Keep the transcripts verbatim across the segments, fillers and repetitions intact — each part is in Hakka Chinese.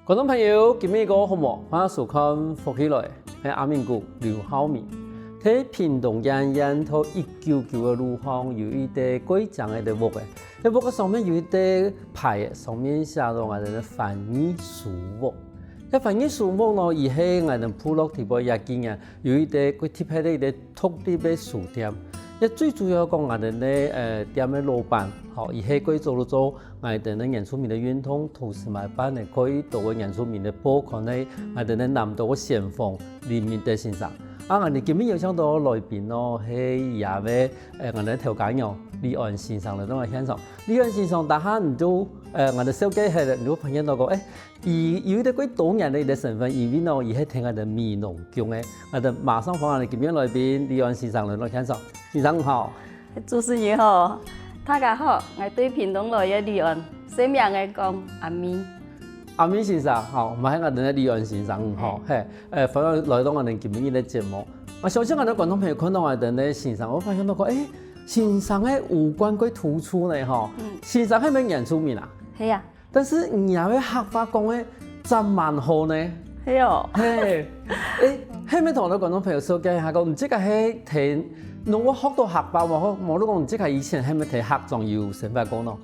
觀眾朋友，今晡日過好無？歡迎收看《福氣來》，係阿明哥劉浩明。在屏東縣縣到一九九个路項，有一垤蓋靚个屋仔。該屋仔上面有一垤牌仔，上面寫著𠊎兜个番藝書屋。該番藝書屋呢，佢係𠊎兜部落底背這幾年有一垤蓋特別个一垤獨立个書店。這最主要講𠊎兜个，呃，店个老闆，吼，佢係蓋早就做 𠊎兜个原住民个運動，同時嘛辦了蓋多个原住民个報刊个，𠊎兜个南投个先鋒林明德先生。啊，𠊎兜今晡日邀請到个來賓呢，係這位，呃，𠊎兜个頭家娘李安先生來到𠊎現場。李安先生，等下你就，呃，𠊎兜紹介下，你就發現到講，欸，佢有一垤蓋多元个一垤身份，因為呢，佢係在𠊎兜美濃降个。𠊎兜馬上歡迎𠊎兜今晡日來賓李安先生來到現場。先生好。 主持人好，大家好，𠊎對屏東來个李安，細名仔講阿明。阿明先生，吼，嘛係𠊎兜个李安先生，吼，係，呃，歡迎來到𠊎兜今晡日个節目。𠊎相信𠊎兜觀眾朋友看到𠊎兜个先生，會發現到講，欸，先生个五官蓋突出呢，吼。嗯。先生係毋係原住民啊？係啊。 但是你這个客話講个真蠻好呢。係哦。係，欸，係毋係同𠊎兜觀眾朋友紹介一下，講你自家係在，你有學到客話無？無就講你自家以前係毋係在客庄有生活過呢？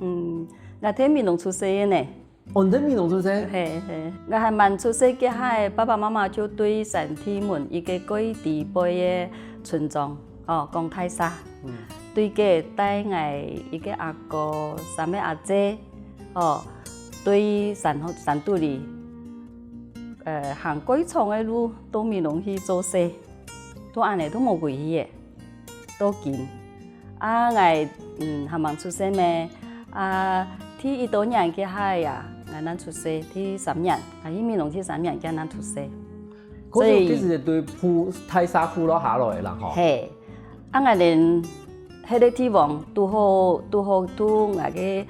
嗯，𠊎在美濃出世个呢。哦，你在美濃出世？係，係，𠊎還吂出世該下，爸爸媽媽就對三地門一個蓋底背个村莊，哦，講大社。嗯。對該帶𠊎一個阿哥、三個阿姊， 哦，對山，山肚裡，呃，行蓋長个路到美濃去做事，都恁仔都無歸去个，到今。啊，𠊎，嗯，還吂出世咩？啊，第一多年該下啊，𠊎正出世，第三年，啊，去美濃第三年，該正出世。 所以，該時對部，大社部落下來个啦，吼。係，啊，𠊎兜該個地方堵好，堵好，堵𠊎个，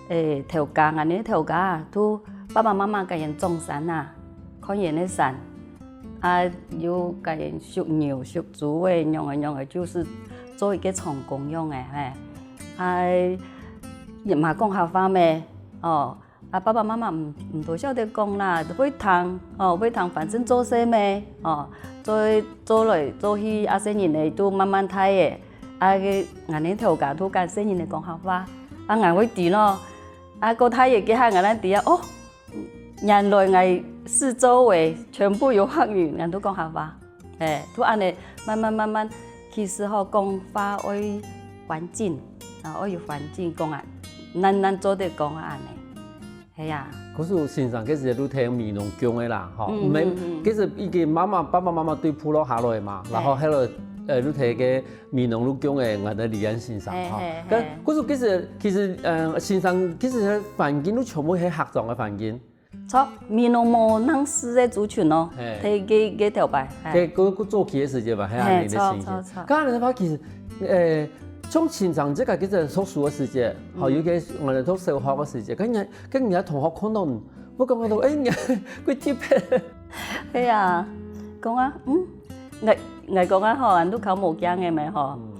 欸，頭家，𠊎个頭家，堵爸爸媽媽該人種山啊，看人个山，啊，又該人畜牛、畜豬仔，仰仔仰仔，就係做一個長工樣仔，係。啊，也嘛講客話咩，哦， 啊，爸爸媽媽毋，毋多曉得講啦，會聽，哦，會聽，反正做事咩，哦，做，做來做去，啊，細人仔都慢慢大仔，啊，該𠊎个頭家都跟細人仔講客話，啊，𠊎會知咯，啊，過大仔該下𠊎正知啊，哦，原來𠊎四周圍全部有客人，𠊎都講客話。 係，就恁仔慢慢慢慢，其實吼，講話愛環境，啊，愛有環境講啊，正，正做得講啊恁仔。係啊。故所先生該時就在美濃降个啦，吼，嗯，毋係，嗯，嗯。該時已經媽媽，爸爸媽媽對部落下來嘛，係。然後後來，呃，就在該美濃就降个，𠊎个李安先生，吼。係，係，該，係。故所該時，其實，呃，先生該時个環境就全部係客庄个環境。 著，美濃無恁樣个族群哦，係。在該，該頭擺，係。該，該，該早期个時節嘛，係啊，係，你个情形。著，著，著。該恁樣个話，其實，呃，像先生這個其實讀書个時節，吼，嗯。尤其𠊎兜讀小學个時節，跟人，跟人家同學看到你，會感覺到，欸，你，幾特別。係啊，講啊，嗯，𠊎，𠊎講啊，吼，𠊎都較無驚个咩，吼。嗯。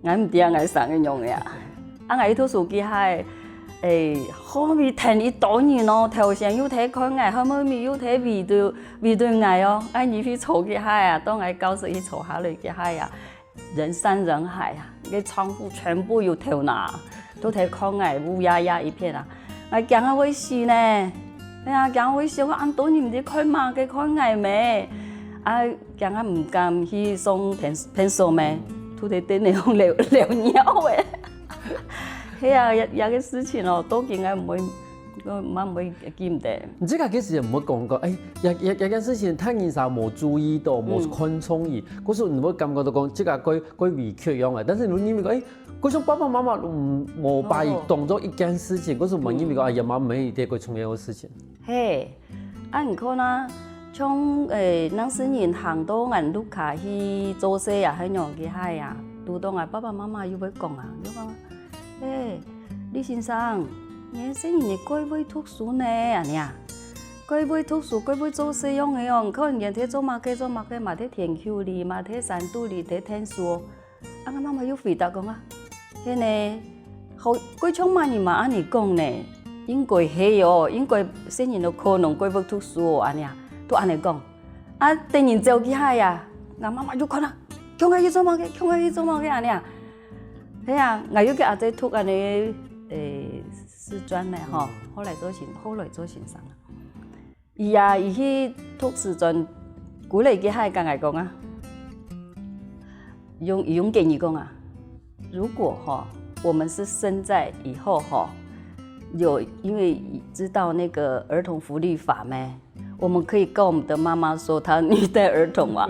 𠊎毋知啊，𠊎生个樣仔啊。啊，𠊎去讀書該下，欸，後尾跈一兜人哦，頭先又在看𠊎，後尾又在圍著，圍著𠊎哦，啊，你去坐該下啊，到𠊎教室去坐下來該下啊，人山人海啊，該窗戶全部有頭那，都在看𠊎，烏壓壓一片啊。 𠊎驚啊會死呢。哎呀，驚啊會死，𠊎恁多人毋知看麼个，看𠊎咩？啊，驚啊毋敢去上便，便所咩？都在等下用尿，尿尿个。係啊，這，這個事情哦，到今𠊎毋會，𠊎嘛毋會記毋得。你自家其實也毋會講過，哎，這，這，這件事情，大人儕無注意到，無看重佢，可是你會感覺到講，這個蓋，蓋委屈樣个。但是你認為講，哎， 故所爸爸媽媽，嗯，無把佢當做一件事情，故所無認為講，哎呀，媽，毋係一件蓋重要个事情。係，啊，你看啊，像，欸，恁樣人行到𠊎屋下去做事啊，還仰仔該下啊，堵到𠊎爸爸媽媽又會講啊，又講，欸，李先生，你細人仔蓋會讀書呢，恁樣啊，蓋會讀書，蓋會做事樣仔哦，你看人家在做麼个，做麼个，嘛在田坵裡，嘛在山肚裡，在𢯭手哦。 啊，𠊎媽媽又回答講啊，係呢，好，蓋像麼人嘛恁樣講呢，應該係哦，應該細人仔可能該會讀書哦，恁樣啊，都恁樣講。啊，等人走去下啊，𠊎媽媽就看啊，共下去做麼个，共下去做麼个恁樣啊。係啊，𠊎有个阿姊讀恁樣，誒，師專呢吼，後來做先，後來做先生啊。佢啊，佢去讀師專，歸來去下同𠊎講啊，用，用國語講啊，如果吼，我們是生在以後吼，有，因為知道那個兒童福利法沒？我們可以告我們的媽媽說她虐待兒童嘛。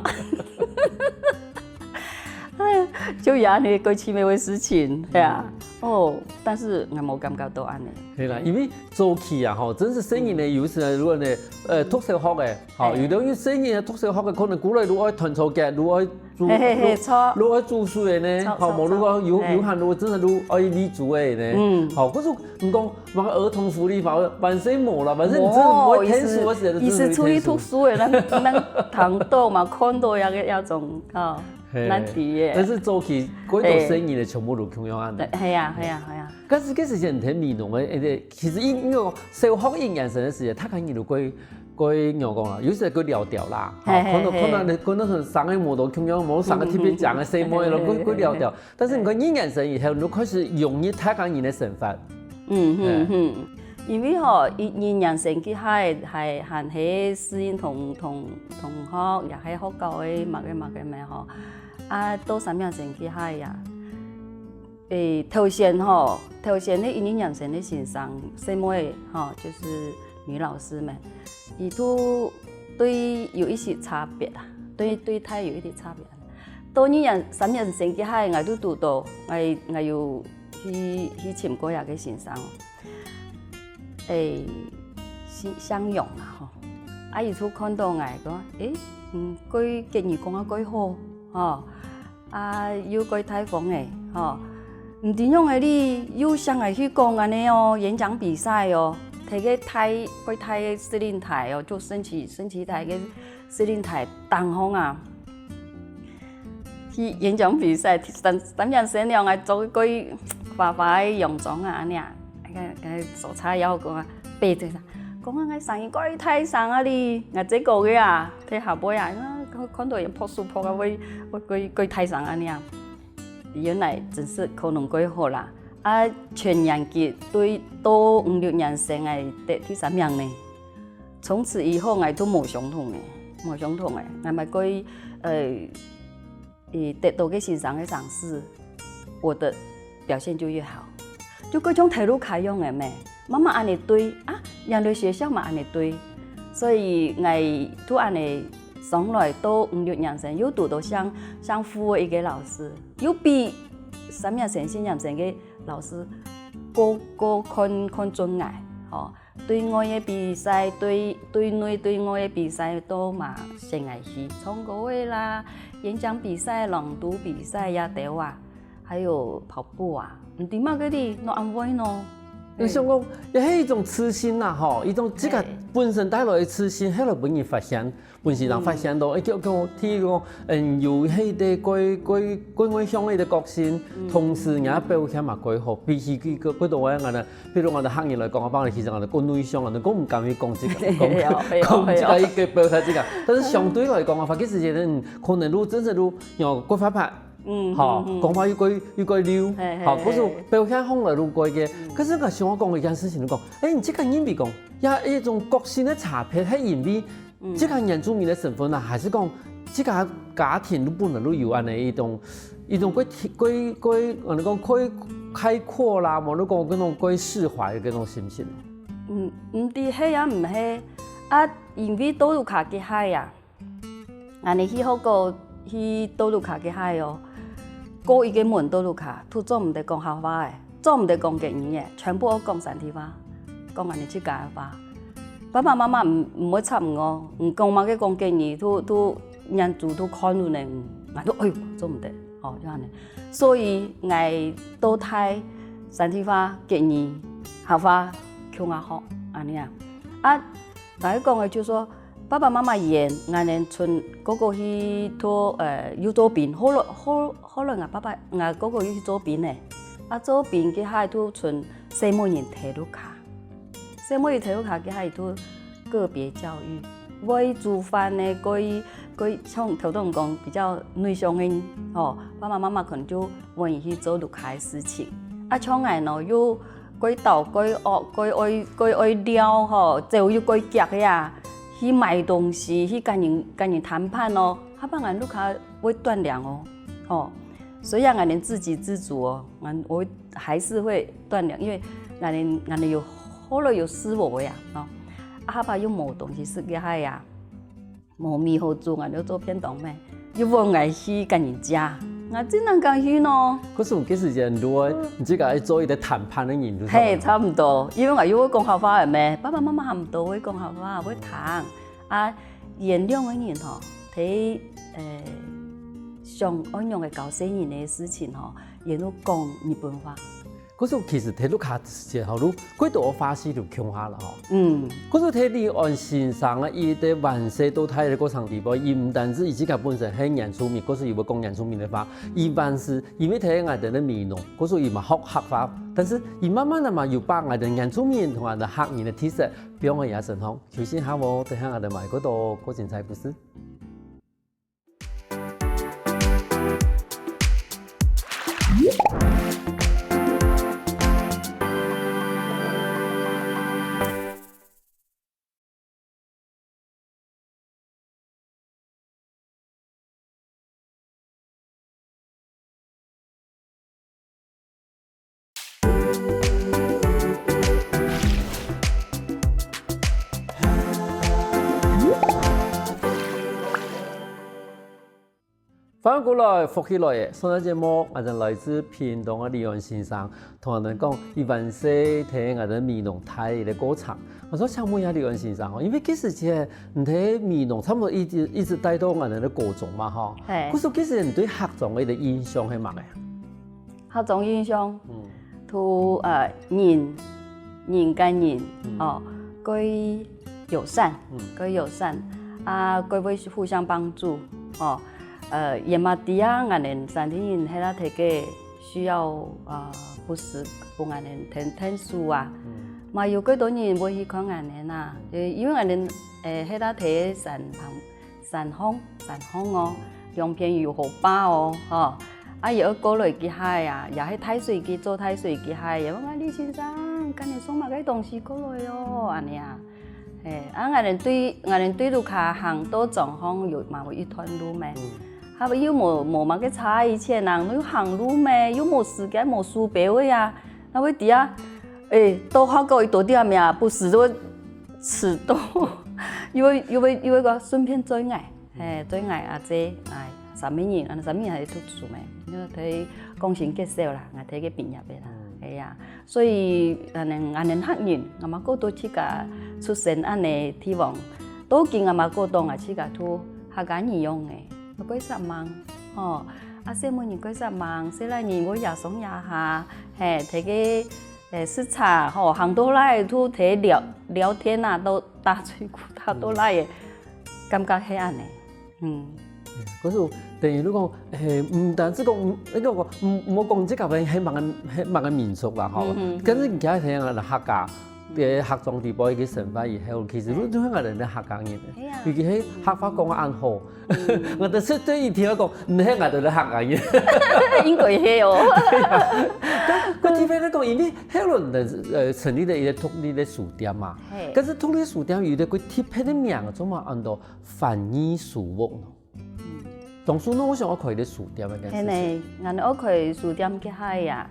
就有恁樣个奇妙个事情，係啊。哦，但是𠊎無感覺到恁樣。係啦，因為早期啊，吼，真係細人仔有時啊，如果呢，呃，讀小學个，吼，係。有兜細人仔讀小學个，可能歸來就愛𢯭手个，就愛煮，係，係，係，就，著。就愛煮水个呢，著，吼，著，無就講有，著，係。有閒就真係就愛理書个呢，嗯。吼，可是你講，麼个兒童福利法，反正無啦，反正你真係毋會𢯭手个時候，無，就真係毋會𢯭手。佢係，佢係出去讀書个，咱，咱聽到嘛，看到該个，該種，吼。 係，難題耶。但是早期幾多細人仔全部都共樣恁樣。係啊，係啊，係啊。但是該時節你聽美濃个，誒，其實因，因為小學一年生个時節，大家人都過，過仰般講啦，有時過聊聊啦，吼，係，係，可能，係。可能，可能係生个無都共樣，無生个特別靚个細妹咯，嗯，嗯，嗯，過，過聊聊。係，係，係。但是你看一年生以後，你就開始融入大家人个生活。嗯，嗯，係。嗯。因為吼，一、二年生該下還，還，還係適應同，同，同學，也係學校个麼个麼个咩吼。 啊，到三年生該下呀，誒，頭先吼，頭先該一二年生个先生，細妹吼，就是女老師們，佢都對有一些差別啊，對，對待有一些差別。到二年、三年生該下，𠊎都堵到，𠊎，𠊎有去，去尋過一個先生。 誒，姓，姓楊啊吼。啊，佢就看到𠊎講，誒，嗯，該國語講啊蓋好，吼，啊，又蓋大方誒，吼。毋知仰仔哩，又請𠊎去講恁樣哦，演講比賽哦，在該大，蓋大个司令台哦，就升旗，升旗台个司令台頂項啊。 去演講比賽，三，三年生了，𠊎著該花花个洋裝啊，恁樣啊，該，該手叉腰講啊，背著啦，講啊，𠊎聲音蓋大聲啊哩，𠊎這個月啊，在下背啊，啊，看，看到人拍手拍啊，會，會，會，會大聲啊恁樣。原來真係可能蓋好啦，啊，全年級對到五六年生个得第三名呢。 從此以後，𠊎都無相同个，無相同个。𠊎嘛過，呃，誒，得到个先生个賞識，我的表現就越好。就蓋像頭路卡樣个咩，媽媽恁樣對啊，原來學校嘛恁樣對。所以𠊎都恁樣上來到五六年生，又堵到像，像副个一個老師，又比三年生、四年生个老師過，過看，看準𠊎，吼。 對外个比賽，對，對內對外个比賽都嘛先來去，唱歌个啦，演講比賽、朗讀比賽也兜啊，還有跑步啊，毋知麼个哩，哪恁會呢？你想講，也係一種自信啦，吼，一種自家本身帶來个自信，後來分人發現， 本身人發現到，誒，叫，叫，譬如講，嗯，有該个國，國，國外向个個性，同時人家表現嘛蓋好，比起佢个，个多个人呢，譬如講，客人來講，啊，幫你其實人講內向，人講毋敢去講這個，講，講這個，一個表達這個，但是相對來講啊，發覺自己人可能都真正都有國發派，嗯，吼，講話又蓋，又蓋溜，嘿，嘿，吼，不是表現好了都蓋个。可是我想要講一件事情，講，誒，你這個人比講，也一種個性个差別，係因為 自家原住民个身份啊，還係講自家家庭都本來都有恁樣一種，一種蓋，蓋，蓋，𠊎等講蓋開闊啦，無就講該種蓋釋懷个該種心情。嗯，毋知係也毋係，啊，因為到路卡該下啊，𠊎等去學校，去到路卡該下哦，過一個門到路卡，都做毋得講客話誒。 做毋得講國語誒，全部愛講山地話，講𠊎等自家个話。爸爸媽媽毋，毋會插𠊎哦，你講麼个講國語，都，都，人家都看你呢，𠊎都，哎喲，做毋得，吼，就恁樣。所以𠊎到大山地話、國語、客話共下學，恁樣啊。啊，𠊎講个就說，爸爸媽媽遠，𠊎等賰哥哥去做，呃，又做兵，後來，後， 後來𠊎爸爸，𠊎哥哥又去做兵呢。啊，做兵該下都賰細妹人在路卡。細妹仔在屋下佢還係讀個別教育，會煮飯个，佢佢像頭先講比較內向个人，吼，爸爸媽媽可能就分佢去做屋下个事情。啊，像𠊎呢，又佢鬥佢惡，佢愛佢愛尞吼，走又佢遽个啊，去買東西，去跟人跟人談判哦，下擺𠊎屋下會斷糧哦，吼。雖然𠊎等自給自足哦，𠊎我還是會斷糧，因為𠊎等𠊎等有後來有食無个啊，吼，啊下擺又無東西食个害啊，無米好煮，𠊎就做便當咩，又問𠊎去跟人借，𠊎真難講去呢。可是有个時間，如果你自家愛做一個談判个人，就差不多。嘿，差不多，因為𠊎又會講客話个咩，爸爸媽媽還毋多會講客話，會聽。啊，原諒个人吼，在呃想愛仰个教細人个事情吼，也都講日本話。可是其實在屋下時節吼，如果多話係就共下了吼。嗯，可是在李安先生啊，佢个還細到大个過程裡背，佢毋單止佢自家本身係原住民，可是佢會講原住民个話，佢還係因為在𠊎等个美濃，可是佢嘛學客話，但是佢慢慢个嘛有把𠊎等原住民同𠊎等客人个特色放在佢个身上。休息下哦，等下𠊎等還過多過精彩故事。 歡迎過來，福氣來了！上隻節目，𠊎等來自屏東个李安先生，同𠊎等講，佢還細在𠊎等美濃大个過程。𠊎想請問一下李安先生吼，因為該時節你在美濃差不多一直一直待到𠊎等个高中嘛吼，嘿。故所該時你對客庄个印象係麼个啊？客庄印象，嗯，都呃人人跟人，嗯，哦，佢友善，嗯，佢友善，啊，佢會互相幫助，哦，呃，也嘛知啊，𠊎等山地人係啦，大家需要啊，不時分𠊎等𢯭𢯭手啊，嗯，嘛有幾多人會去看𠊎等啊，呃，因為𠊎等呃係啦，在山旁山項山項哦，兩片有河壩哦，吼，啊也愛過來佢下啊，也係大水佢做大水佢下，也問啊李先生，今日送麼个東西過來哦，恁呢啊。 嘿，啊，𠊎等對𠊎等對路下行到庄項有嘛有一段路咩？嗯，佢又無無麼个車，以前人又行路咩，又無時間無手錶个啊，哪會知啊？誒，到學校一多點呀，不時都會遲到，又會又會又會講順便載𠊎，嘿，載𠊎阿姐，哎，三個人，啊，三個人還讀書咩？因為佢講先結束啦，𠊎大學畢業个啦，嗯，係啊。 所以，恁呢，恁呢客人，𠊎嘛過到自家出生恁呢地方，到今𠊎嘛過到𠊎自家都客家人樣个，𠊎過煞猛，吼，啊細妹人過煞猛，細倈人會夜上夜下，嘿，在該，誒，食茶，吼，行到哪都在聊聊天啊，都打嘴鼓，打到哪个，感覺係恁呢。 嗯。可是等於你講，嘿，毋單止講，你講，毋毋好講這個人係麼个係麼个民族啦吼，嗯嗯，但是你看像𠊎等客家，在客庄地方一個生活以後，其實你都係𠊎等个客家人，係啊，尤其係客話講得恁好，嗯，𠊎等絕對一定愛講，你係𠊎等个客家人。應該係哦。對啊，但特別來講，因為後來你呃成立了一個獨立个書店嘛，嘿，但是獨立書店有一個特別个名，做麼安到 翻譯書屋咯。嗯，當初你為麼个愛開這書店个事情？係呢，𠊎愛開書店个下啊，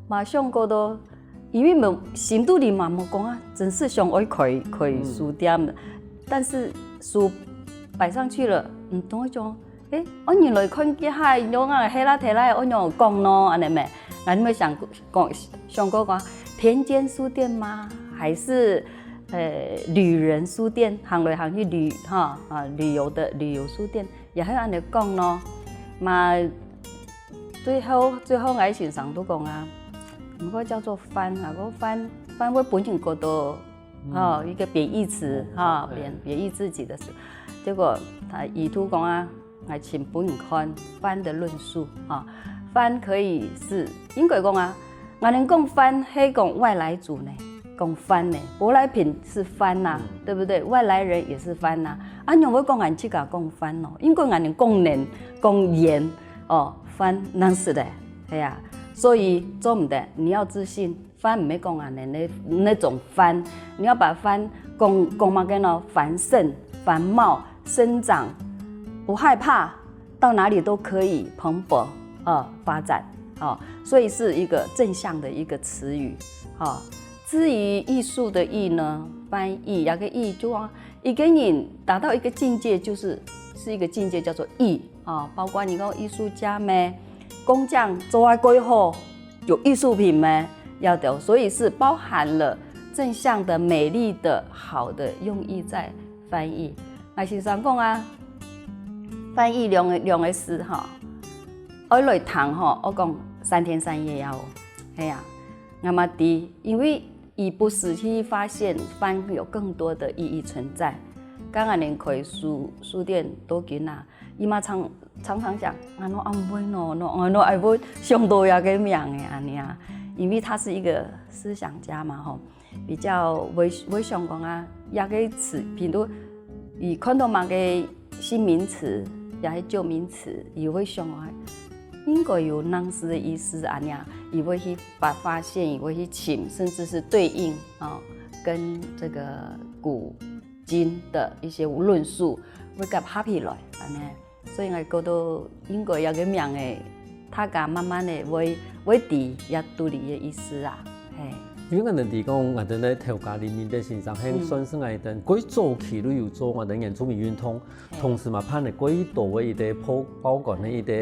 嘛想過到，因為無心肚裡嘛無講啊，真係想愛開開書店，但是書擺上去了，毋通會講，誒，愛人來看个下，仰啊，係啦，係啦，愛仰講呢，恁呢咩？𠊎就想講，想過講，田間書店嗎？還是，呃，旅人書店，行來行去旅哈啊旅遊个旅遊書店， 也係恁呢講咯。嘛最後最後𠊎先生都講啊，毋過叫做翻啊，該翻翻會分人覺得，吼，一個貶義詞哈，貶貶義自己的詞。結果佢都講啊，𠊎請分人看翻的論述哈，翻可以是應該講啊，𠊎等講翻係講外來種呢。講番呢，舶來品是番呐，對不對？外來人也是番呐。啊，仰會講𠊎自家講番哦？應該𠊎等講人、講人哦，番恁實个，係啊。所以做毋得，你要自信，番毋係講恁呢那那種番，你要把番講講麼个呢？繁盛、繁茂、生長，不害怕，到哪裡都可以蓬勃呃发展哦，所以是一个正向的一个词语哦。至于艺术的艺呢，翻译，雅个艺就啊，一个人达到一个境界，就是是一个境界叫做艺啊、哦，包括你讲艺术家咩，工匠做啊几好，有艺术品咩，要的，所以是包含了正向的、美丽的、好的用意在翻译。那先生讲啊，翻译两个两个字哈， 愛來談吼，我講三天三夜呀哦，係啊，那麼第一，因為佢不時去發現番有更多的意義存在。剛剛恁樣開書書店都緊啊，佢嘛常常常想，安怎恁會呢？安怎會會想到這个名个安尼啊？因為他是一个思想家嘛吼， 比較會會想講啊，這个詞，譬如佢看到麼个新名詞，也係舊名詞，佢會想啊，應該有類似的意思啊，恁樣，佢會去發發現，佢會去尋，甚至是對應啊、哦，跟這个古今的一些論述會合合起來，恁樣。 所以𠊎覺得應該這个名个，大家慢慢个會會知這肚裡个意思啊，係。因為𠊎等知講，𠊎等个頭家林明德先生，係算係𠊎等最早期就有做𠊎等原住民運動，同時嘛辦了最多个一个報報館个一个，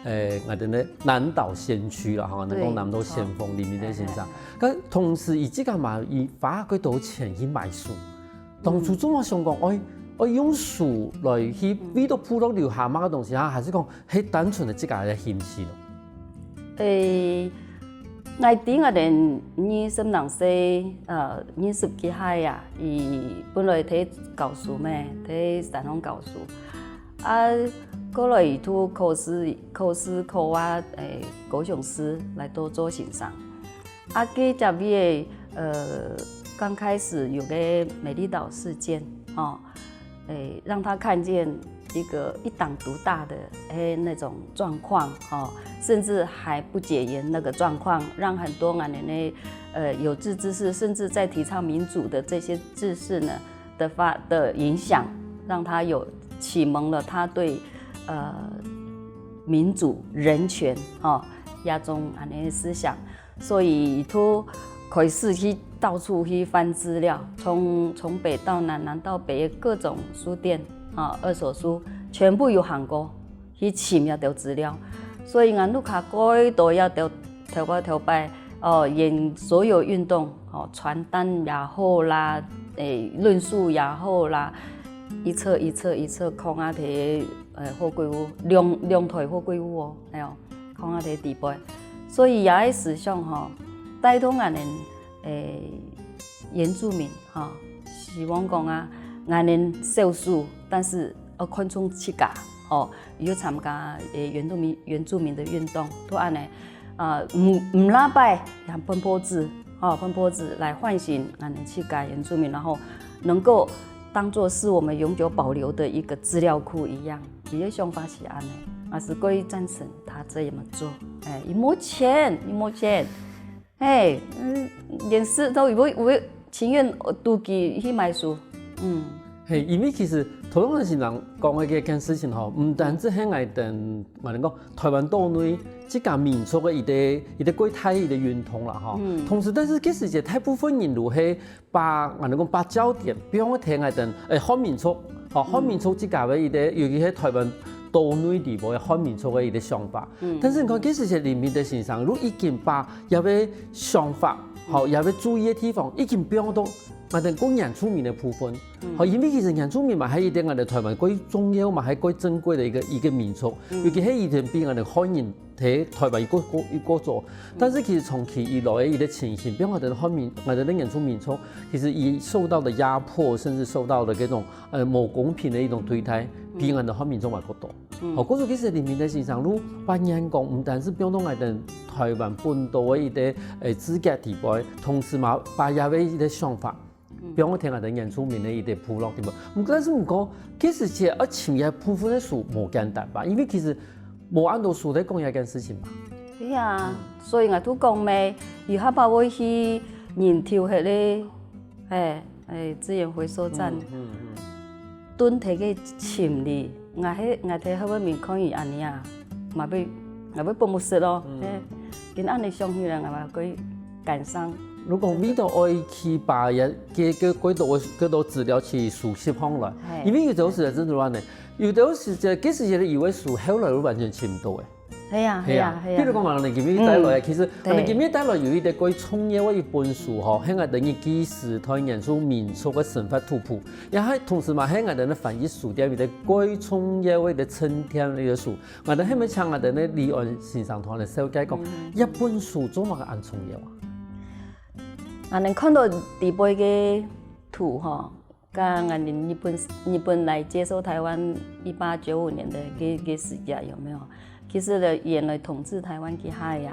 呃，𠊎等个南島先驅啦，吼，𠊎等講南島先鋒林明德先生。但同時，佢自家嘛，佢花最多錢去買書。 當初做麼想講，愛愛用書來去為到部落留下麼个東西啊？還係講係單純个自家个興趣咯？誒，𠊎知𠊎等二十零歲，呃，二十幾歲啊，佢本來在教書咩，在山上教書。啊，過來佢就考試，考試考啊，誒，高雄市來到做先生。 啊，該隻位个，呃，剛開始有个美麗島事件，哦，誒，讓他看見一個一黨獨大的，誒，那種狀況，哦，甚至還不解嚴那個狀況，讓很多𠊎等呢，呃，有志之士，甚至在提倡民主的這些志士呢的發的影響，讓他有啟蒙了他對，呃，民主、人權，哦，這種恁樣的思想。 所以佢就開始去到處去翻資料，從從北到南，南到北，各種書店啊，二手書全部有行過，去尋這兜資料。所以𠊎屋下蓋多這兜頭擺頭擺哦，演所有運動哦，傳單也好啦，誒，論述也好啦，一冊一冊一冊囥啊，在誒貨櫃屋，兩兩台貨櫃屋哦，哎喲。 囥啊在底背。所以這个思想吼，帶動𠊎等誒原住民吼，希望講啊，𠊎等少數，但是愛看重自家吼，有參加誒原住民原住民的運動，都恁樣啊，毋毋拉拜，像噴潑子吼，噴潑子來喚醒𠊎等自家原住民，然後能夠當作是我們永久保留的一個資料庫一樣。 佢个想法係恁樣，𠊎係過於贊成他這麼做。誒，佢無錢，佢無錢，誒，嗯，連事都會會情願肚飢去買書，嗯。係，因為其實頭先先生講个這件事情吼，毋單止係𠊎等，𠊎等講台灣島內自家民族个一個一個過大个一個運動啦吼。同時，但是其實大部分人都係 把𠊎等講把焦點放在𠊎等誒漢民族，吼漢民族自家个一個，尤其係台灣島內地方个漢民族个一個想法。但是你看，其實係林明德先生，佢已經把這個想法，吼，這個注意个地方，已經放到𠊎等講原住民个部分。吼，因為其實原住民嘛，係一個𠊎等台灣過重要嘛，係過珍貴个一個一個民族，尤其係以前比𠊎等漢人 在台灣一個一個一個做，但是其實長期以來个一個情形，比如𠊎等个漢民，𠊎等个原住民族，其實佢受到的壓迫，甚至受到的這種呃無公平的一種對待，比𠊎等漢民眾還過多。嗯。好，故所其實林明德先生，你發現講，毋單止放到𠊎等台灣本島个一個，誒，自家地位，同時嘛，把這个一個想法，嗯。放到𠊎等原住民个一個部落地位。毋過，但是毋過，其實其實愛尋一部分个書無簡單吧，因為其實無恁多書在講這件事情嘛。對啊，嗯。所以𠊎都講咩，以後吧，會去研究迄個，誒，誒，資源回收站。嗯，嗯，嗯。 蹲忒个尋哩，𠊎係，𠊎在後尾面看佢恁樣啊，嘛會，嘛會不目色咯。嗯。嘿，今恁樣想起來，𠊎嘛會感傷。如果為到愛去把這，這，這，這多，這多資料去收集上來，嘿。因為有的時候真的亂的，有的時候，其實有的以為書後來就完全尋毋到誒。 係啊，係啊，係啊。係啊。比如講，𠊎等今日帶來，嗯，其實，對。𠊎等今日帶來有一個蓋重要个一本書吼，係𠊎等个紀實同原住民族个生活圖譜，也係同時嘛，係𠊎等个翻譯書店一個蓋重要个一個沉澱个一個書。𠊎等係毋係請𠊎等个李安先生同𠊎等紹介講，嗯。這本書做麼个恁重要啊？𠊎等看到底背个圖吼， 剛剛你日本，日本來接收台灣一八九五年的這，這時節有沒有？其實呢，原來統治台灣佢下呀，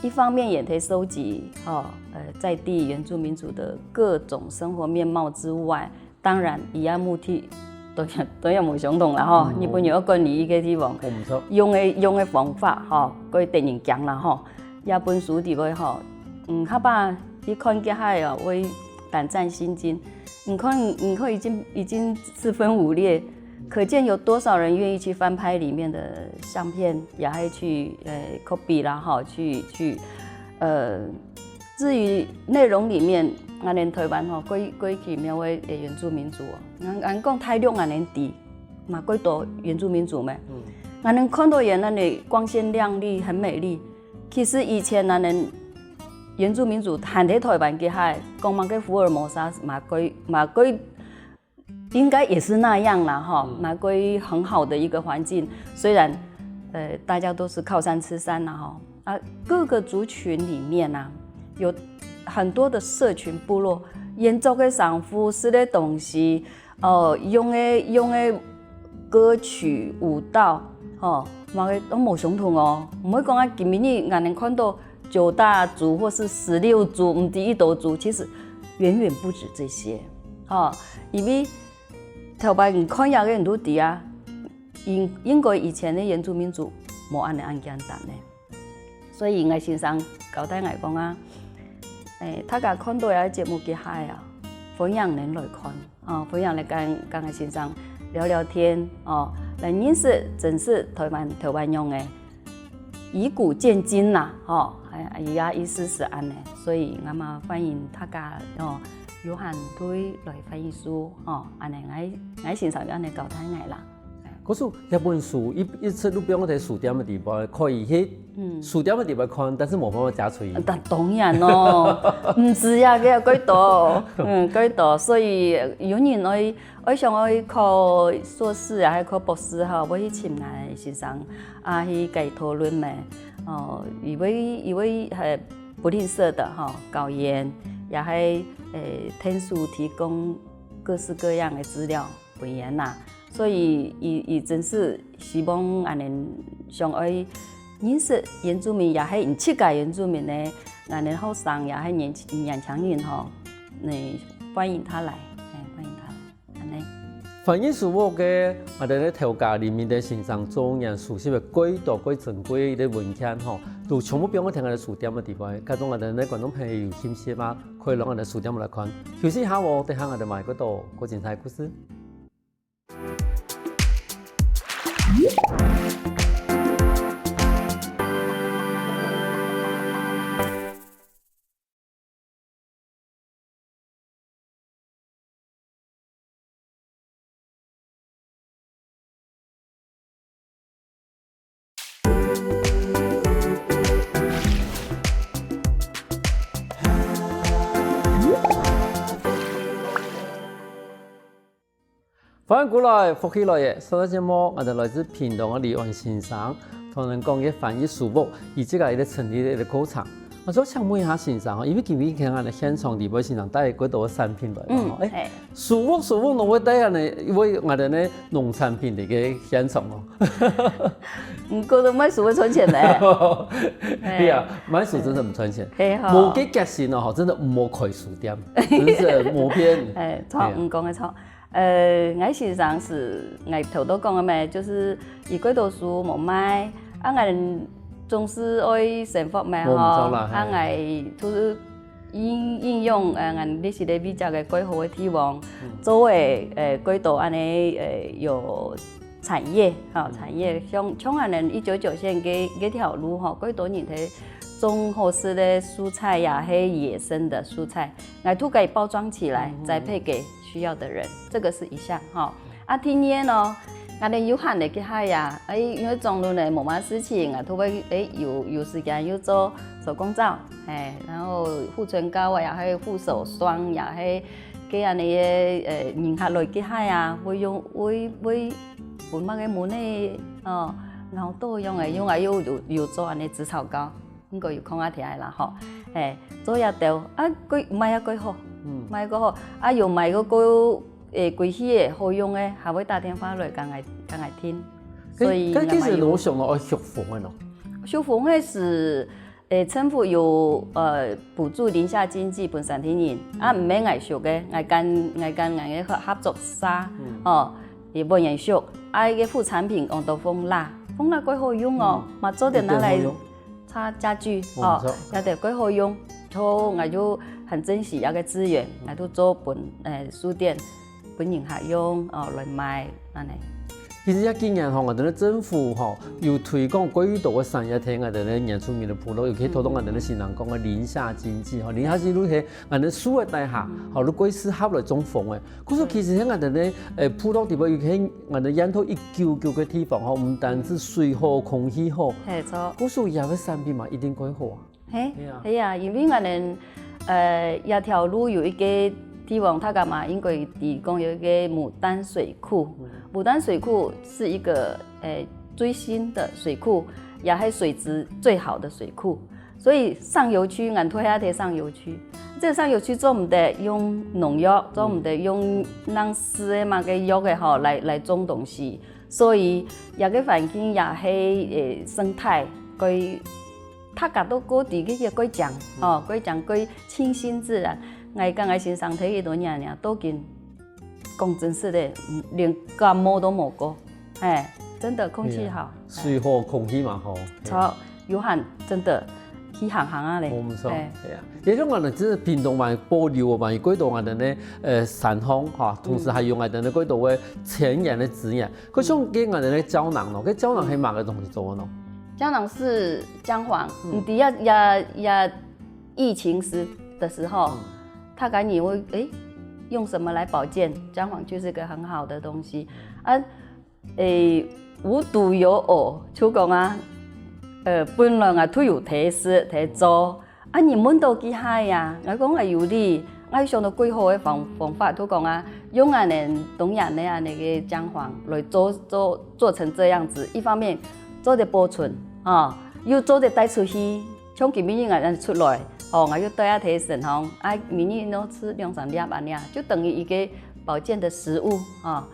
一方面也在收集，哦，呃，在地原住民族的各種生活面貌之外，當然，佢个目的都，都有無相同啦，吼。嗯。日本人愛管理一個地方，哦，毋錯。用个，用个方法，吼，過得人驚啦，吼。這本書底背，吼，嗯，下擺去看這下哦，會膽戰心驚。 你看，你看已經，已經四分五裂，可見有多少人願意去翻拍裡面的相片，也還去，呃，copy啦，吼，去，去，呃，至於內容裡面，𠊎等台灣吼，過，過去描繪的原住民族哦，𠊎，𠊎講大陸𠊎等知，嘛蓋多原住民族咩？嗯。𠊎等看到佢等个光鮮亮麗，很美麗。其實以前𠊎等原住民族還在台灣該下，講麼个福爾摩沙，嘛蓋，嘛蓋 應該也是那樣啦，哈，嗯。嘛歸很好的一個環境。雖然，呃，大家都是靠山吃山啦，哈，啊，各個族群裡面啊，有很多的社群部落，原住个衫褲、食个東西，哦，用个，用个歌曲、舞蹈，吼，嘛个都無相同哦。毋會講啊，今晡日𠊎等看到九大族或是十六族，毋知幾多族，其實遠遠不止這些，吼，因為 頭擺你看這个你都知啊，應，應該以前个原住民族無恁樣恁簡單呢。所以𠊎先生交代𠊎講啊，誒，大家看到這个節目个下啊，歡迎恁來看，哦，歡迎來跟，跟𠊎先生聊聊天，哦，來認識真實台灣，台灣人个 以古鑑今啦，吼，哎，佢个意思係恁呢，所以𠊎嘛歡迎大家，哦，有閒對來翻譯書，吼，恁呢𠊎，𠊎先生有恁呢交代𠊎啦。故所這本書一，一直都放在書店个地方，可以去，嗯。書店个地方看，但是無辦法借出去。當，當然咯，毋止啊，佢有幾多，嗯，幾多，所以有人愛 愛想愛考碩士啊，還考博士吼，會去尋𠊎先生啊，去跟佢討論咩。哦，佢會，佢會，呃，不吝嗇的吼，教研，也係，呃，𢯭手提供各式各樣个資料分佢啦。所以，佢，佢真係希望恁呢想愛認識原住民，也係毋自家原住民呢，恁呢學生也係年，年輕人吼，你歡迎佢來，哎，歡迎佢來。 恁呢。翻譯書屋个，𠊎等个頭家林明德先生早年收集个蓋多蓋珍貴个文獻吼，都全部放在𠊎等个書店个地方。假使𠊎等个觀眾朋友有興趣嘛，可以來𠊎等書店來看。休息一下哦，等下𠊎等還有更多更精彩个故事。 歡迎過來，福氣來了！上个節目，𠊎等來自屏東个李安先生，同𠊎等講佢翻譯書屋，佢自家一個成立个一個過程。𠊎想請問一下先生吼，因為今日看𠊎等現場裡背先生帶幾多產品來嘛吼，嗯，欸，係。舒服舒服，你會帶恁呢，因為𠊎等呢農產品个現場哦。毋過都賣書會賺錢呢。對啊，賣書真的毋賺錢。係吼。無个決心哦，真的毋好開書店，真是無騙。欸，著，係啊。你講个著。呃，𠊎先生係，𠊎頭到講个咩，就係佢幾多書無賣，啊，𠊎總係愛生活咩吼，無毋著啦，啊，係。𠊎就係應應用呃，𠊎這時个位置个蓋好个地方，做个呃，蓋多恁呢呃有產業吼，產業像像恁呢一九九線个這條路吼，蓋多人在種好食个蔬菜呀，係野生个蔬菜，𠊎都可以包裝起來，栽配給需要的人，這個是一項吼。 啊，第二呢，𠊎等有閒个該下呀，欸，因為中路呢無麼事情啊，都會欸有有時間又做手工皂，欸，然後護唇膏啊，也係護手霜，也係該恁呢个呃，人客來該下呀，會用會會分麼个問題哦，然後都用个用啊，又有有做恁呢紫草膏。 應該有看啊聽个啦吼，係，做這兜啊，蓋賣啊蓋好，賣蓋好，啊有賣个个誒，歸去个好用个，還會打電話來同𠊎同𠊎訂，所以該該其實也蠻有。我想到愛畜蜂个喏，畜蜂个係，誒，政府有呃補助林下經濟分產地人，啊毋免𠊎畜个，𠊎跟𠊎跟𠊎个合合作社，哦，也分人畜，啊一個副產品用到蜂蠟，蜂蠟蓋好用哦，嘛做得拿來。 插家具，無錯。哦，也得蓋好用。就𠊎就很珍惜這個資源，𠊎就做分誒書店分人客用，哦，來賣恁呢。其實這幾年吼，𠊎等个政府吼有推廣幾多个產業，提𠊎等个原住民个部落，尤其頭先𠊎等个先生講个林下經濟吼，林下經濟就係𠊎等樹个底下，吼，就蓋適合來種蜂个。 故所其實𠊎等个誒部落地方，尤其𠊎等源頭一久久个地方吼，毋單止水好、空氣好，係，著。故所這个產品嘛一定蓋好啊。係，係啊。係啊，因為𠊎等呃這條路有一個地方，大家嘛應該知講有一個牡丹水庫。牡丹水庫是一個誒最新的水庫，也係水質最好的水庫。 所以上游區，𠊎推下在上游區，這上游區做毋得用農藥，做毋得用人施个麼个藥个吼，來來種東西。所以這個環境也係誒生態，蓋大家都過知个蓋靚，吼，蓋靚蓋清新自然。𠊎講𠊎先生在該多年了，都經講真實个，連感冒都無過。 哎，真的空氣好。水好，空氣嘛好。著，有閒真的去行行啊咧。無毋著，哎，係啊。也像𠊎等這屏東嘛，保留嘛，有幾多𠊎等个呃山項哈，同時還有𠊎等个幾多个天然个資源。可像該𠊎等个膠囊咯，該膠囊係麼个東西做个呢？膠囊是薑黃，你知呀呀呀，疫情時的時候，大家以為哎，用什麼來保健？薑黃就是個很好的東西啊。 誒，無獨有偶，就講啊，呃，本來啊都有在食在做，啊你問到幾下呀，𠊎講𠊎有理，𠊎想到幾好个方方法，就講啊，用𠊎等東洋个恁呢个薑黃來做做做成這樣子，一方面做得保存啊，又做得帶出去，像今晡日𠊎等出來，哦，𠊎又帶啊在身項，啊，明日又食兩三粒恁呢，就等於一個保健的食物啊。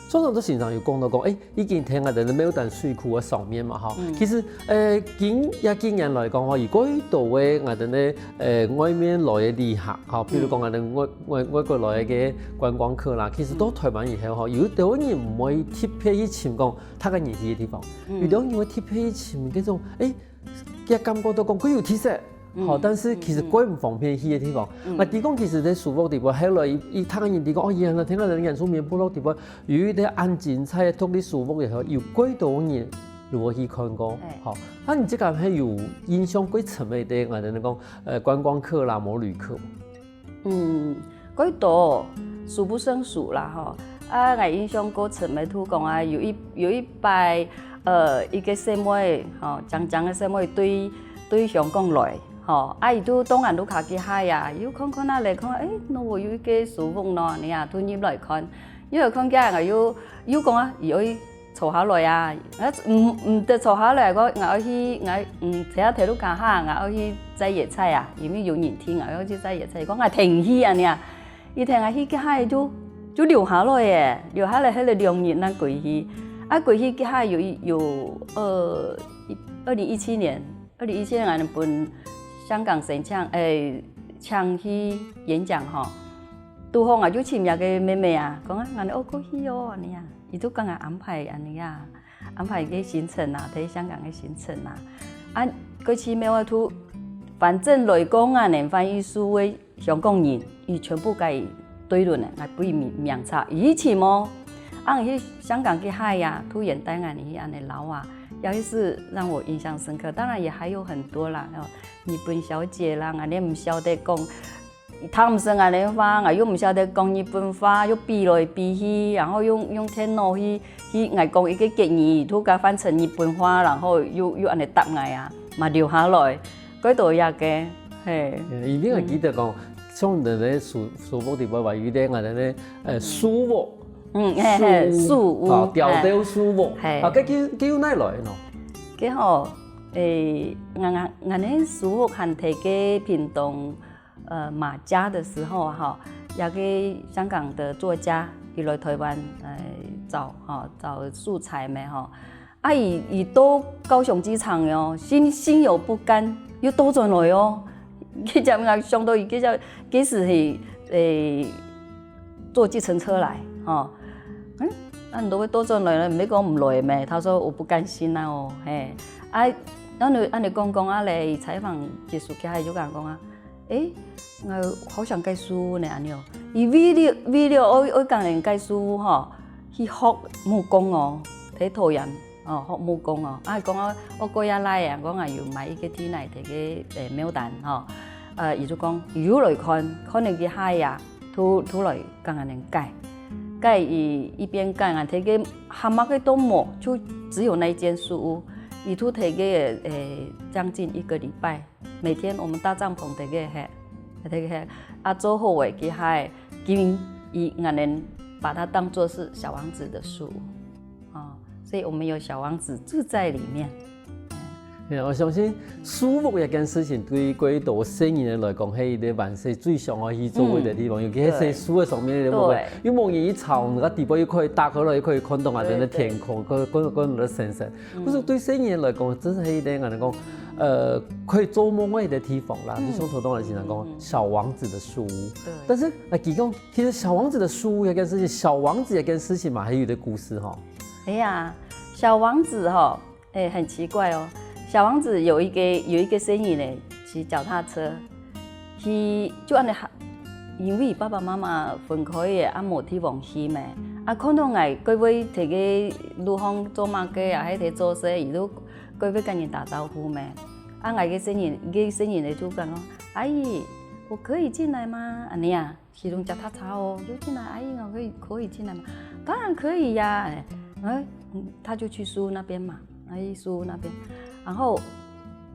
所以頭先先生有講到講，誒，已經在𠊎等个牡丹水庫个上面嘛，吼。其實，誒，今這幾年來講吼，有幾多位𠊎等个，誒，外面來个旅客，吼，比如講𠊎等外外外國來个觀光客啦，其實到臺灣以後吼，有兜人毋會特別去尋講，大家人去个地方，有兜人會特別去尋該種，誒，佢感覺到講，佢有特色， 吼，但是其實蓋毋方便去个地方。嘛，知講其實在舒服地方，後來一一大人知講，哦，原來聽到人原住民部落地方有一個恁精彩个獨立舒服以後，有蓋多人如果去看過，吼。那你這個係有印象蓋深个一個，𠊎等講，呃，觀光客啦，無旅客。 嗯，蓋多，數不勝數啦吼。啊，𠊎印象過深个就講啊，有一有一擺，呃，一個細妹，吼，靚靚个細妹對對香港來，吼，啊，佢就到𠊎屋下去歇啊，又看看啊來看，誒，哪會有一個舒服呢？你啊，就入來看，入來看起來，𠊎又又講啊，佢愛坐下來啊，𠊎毋毋得坐下來，𠊎𠊎愛去𠊎嗯，坐下頭路卡下，𠊎愛去摘野菜啊，因為有人聽，𠊎愛去摘野菜，講𠊎停去恁樣啊，佢停下去該下就就留下來耶，留下來歇了兩日那歸去，啊歸去該下有一有二二零一七年，二零一七年𠊎等分香港申請，誒，請去演講吼，拄好𠊎就尋一個妹妹啊，講啊，𠊎等愛過去哦，恁樣啊。 佢就共𠊎安排恁樣啊，安排个行程啊，在香港个行程啊。啊，過去尾仔就，反正來講啊，恁樣翻譯書个香港人，佢全部該對論个，𠊎分佢名名冊，佢尋哦。啊，去香港个海啊，突然帶𠊎去恁樣撈啊，有一次讓我印象深刻，當然也還有很多啦，哦，日本小姐啦，𠊎也毋曉得講 佢聽毋識𠊎等話，𠊎又毋曉得講日本話，又比來比去，然後用用電腦去去𠊎講一個國語，佢就該翻成日本話，然後又又恁樣答𠊎啊，嘛留下來，蓋多這個，嘿。因為𠊎記得講，像你等个書書屋裡背話，有一個𠊎等个呃書屋，嗯，嘿嘿，書屋，啊，吊吊書屋，嘿，啊，該佢佢有哪來喏？佢吼，誒，𠊎𠊎𠊎等書屋還在該屏東。 呃馬家的時候哈，有個香港的作家，佢來台灣來找哈找素材咩哈，啊佢佢到高雄機場哦，心心有不甘，又倒轉來哦，佢就𠊎想到佢佢就其實係誒坐計程車來哈，嗯，那你都會倒轉來了，你沒跟我們來咩？他說我不甘心啊哦，嘿，啊，然後你啊你講講啊嘞，採訪結束佢還有講講啊。 誒，𠊎好想該書呢，恁樣哦。佢為了為了愛愛教人該書吼，去學木工哦，在桃園哦學木工哦。啊，講啊，我過下來啊，講啊有買一個地泥在該誒廟壇吼，呃，佢就講佢又來看，看了佢嗨呀，就就來教𠊎等改，改佢一邊改啊，在該蛤蟆个都無，就只有那一間書屋，佢就在該誒將近一個禮拜。 每天我們搭帳篷在該歇，在該歇，啊做好个佢還經營，𠊎等把它當作是小王子的書，哦，所以我們有小王子住在裡面。嘿，𠊎相信書屋這件事情對幾多細人仔來講，係一個還細最想愛去做个地方，尤其係細書个上面个部分，又無人去吵，你个底背又可以打開來，又可以看到啊，真个天空，看看看到星星。 可是對細人來講，真係一個𠊎等講，呃，可以做夢个一個地方啦。就像頭先來先生講，小王子的書屋。但是啊，其實講，其實小王子的書屋這件事情，小王子這件事情嘛，還有一個故事哈。哎呀，小王子哈，哎，很奇怪哦。小王子有一個有一個細人仔，騎腳踏車， 佢就恁樣行，因為爸爸媽媽分開个，啊無地方去咩。啊看到𠊎該位在該路項做麼个啊，還在做事，佢就該位跟人打招呼咩。啊𠊎个細人，个細人仔就講講，阿姨，我可以進來嗎？恁樣啊，騎動腳踏車哦，就進來，阿姨，我可以可以進來嗎？當然可以呀，哎，哎，嗯，他就去書屋那邊嘛，啊去書屋那邊，然後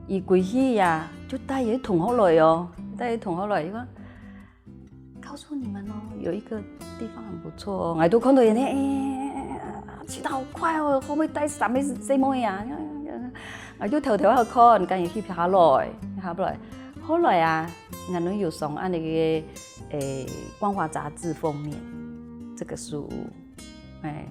佢歸去呀，就帶佢同學來哦，帶佢同學來，佢講，告訴你們哦，有一個地方很不錯哦，𠊎都看到佢呢，哎，騎得好快哦，會不會帶三個細妹啊？𠊎就偷偷仔看，趕緊翕下來，翕下來。後來啊，𠊎等有上恁樣个，誒，光華雜誌封面，這個書屋，哎。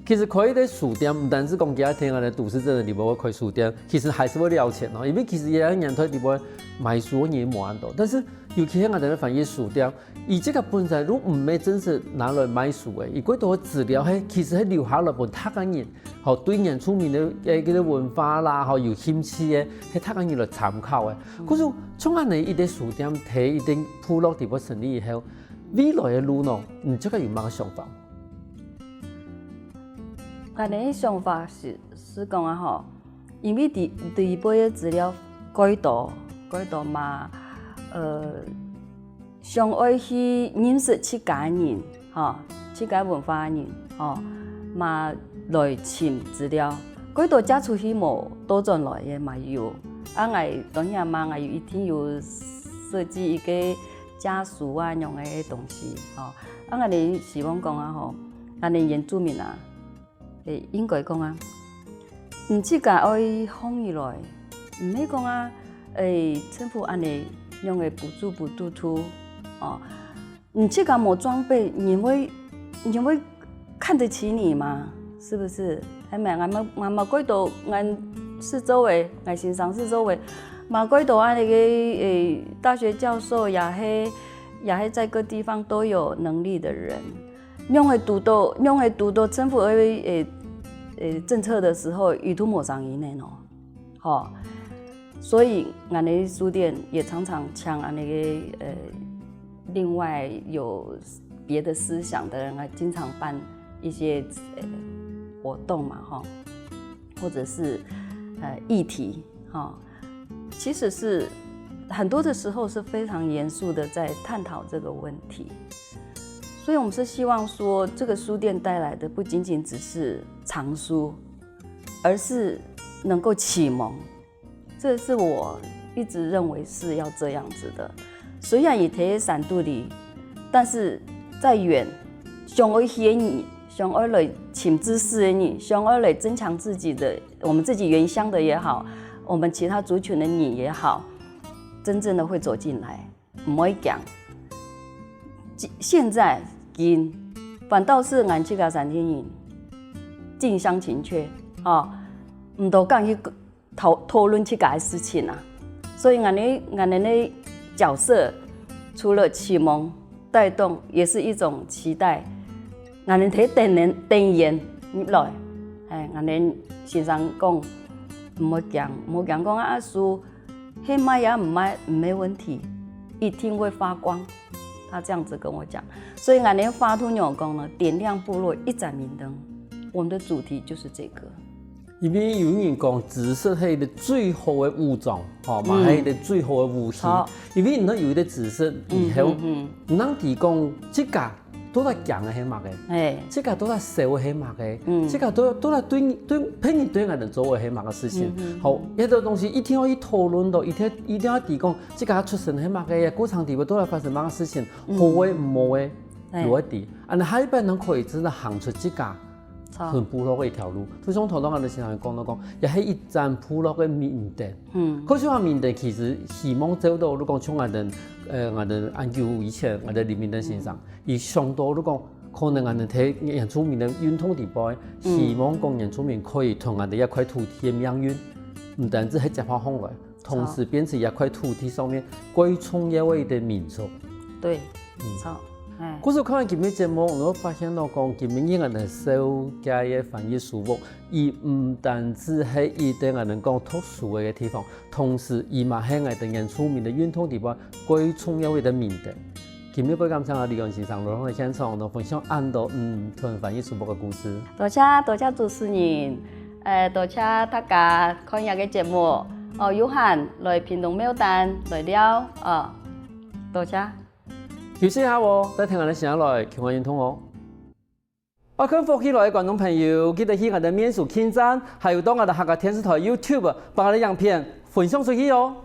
其實開一個書店，毋單止講佢愛聽𠊎等都市鎮个地方會開書店，其實還是會了錢哦。因為其實這個年代地方買書个人無恁多，但是尤其係𠊎等个翻譯書店，佢這個本身就毋係真實拿來賣書个，佢過多資料係其實係留下來分大家人，吼，對原住民个誒這個文化啦，吼，有興趣个，係大家人來參考个。可是像恁樣一個書店，在一個部落地方成立以後，未來个路呢，你這個有麼个想法？ 𠊎个想法係係講啊吼，因為底底背个資料蓋多蓋多嘛，呃，想愛去認識自家人，吼，自家文化个人，吼，嘛來尋資料，蓋多嫁出去無倒轉來个嘛有。啊𠊎當然嘛，𠊎有一定有設計一個家書啊，恁樣个東西，吼。啊𠊎等希望講啊吼，𠊎等原住民啊，誒，應該講啊，你自家愛䟘起來，毋係講啊，誒，政府恁樣樣个補助補助出，哦，你自家無裝備，人會人會看得起你嗎？是不是？還沒，俺們俺們過到俺四周圍，俺先生四周圍，嘛過到啊那個誒大學教授也係也係在各地方都有能力的人。 仰會堵到，仰會堵到政府个誒誒政策的時候，佢都無聲音个喏，吼。所以俺个書店也常常請俺个呃，另外有別的思想的人來經常辦一些呃活動嘛，吼，或者是呃議題，吼。其實是很多的時候是非常嚴肅的在探討這個問題。所以我們是希望說，這個書店帶來的不僅僅只是藏書，而是能夠啟蒙。這是我一直認為是要這樣子的。雖然佢在山肚裡，但是再遠，想愛去个人，想愛來尋知識个人，想愛來增強自己的，我們自己原鄉的也好，我們其他族群的人也好，真正的會走進來。 毋會驚。現在緊，反倒是俺自家山地人近鄉情怯，吼，毋多敢去討討論自家个事情啊。所以俺个俺个角色，除了啟蒙、帶動，也是一種期待。俺个提等人等人來，哎，俺个先生講，毋好驚，毋好驚講啊，書 係賣也毋賣，毋係問題，一定會發光。他這樣子跟我講，所以俺个畫圖娘講呢，點亮部落一盞明燈。我們的主題就是這個。因為有人講，知識係一個最好个武裝，吼，嘛係一個最好个武器。因為你有一個知識以後，你能提供自家 到底驚个係麼个？自家到底愁个係麼个？自家到到底對對別人對𠊎兜做个係麼个事情？好，這兜東西一定愛去討論到，一定一定愛知講自家出身係麼个，過程底背到底發生麼个事情，好个毋好个，有一知。恁下一擺人可以真正行出自家，很部落个一條路。就像頭先𠊎兜先生講到講，也係一盞部落个明燈。可是話明燈其實希望做到，如果像𠊎兜呃𠊎兜恁久以前，𠊎兜林明德先生， 佢想到就講，可能𠊎兜在原住民个運動底背，希望講原住民可以同𠊎兜這塊土地个命運，毋單止係接下來，同時變成這塊土地上面最重要个一個民族。對，著，哎，故所看今日節目，𠊎發現到講，今日𠊎兜所在个翻譯書屋，佢毋單止係一個𠊎兜講讀書个地方，同時佢嘛係𠊎兜原住民个運動底背最重要个一個明燈。 今日會感謝啊李安先生來到現場，同分享恁多毋同翻譯書屋个故事。多謝多謝主持人，呃，多謝大家看這個節目，哦，有閒來屏東廟埕來尞，哦，多謝。休息一下哦，再聽𠊎兜先來，共下運動哦。 愛看福氣來个觀眾朋友，記得去𠊎兜面書網站，還有到𠊎兜客家電視台YouTube，幫𠊎兜影片分享出去哦。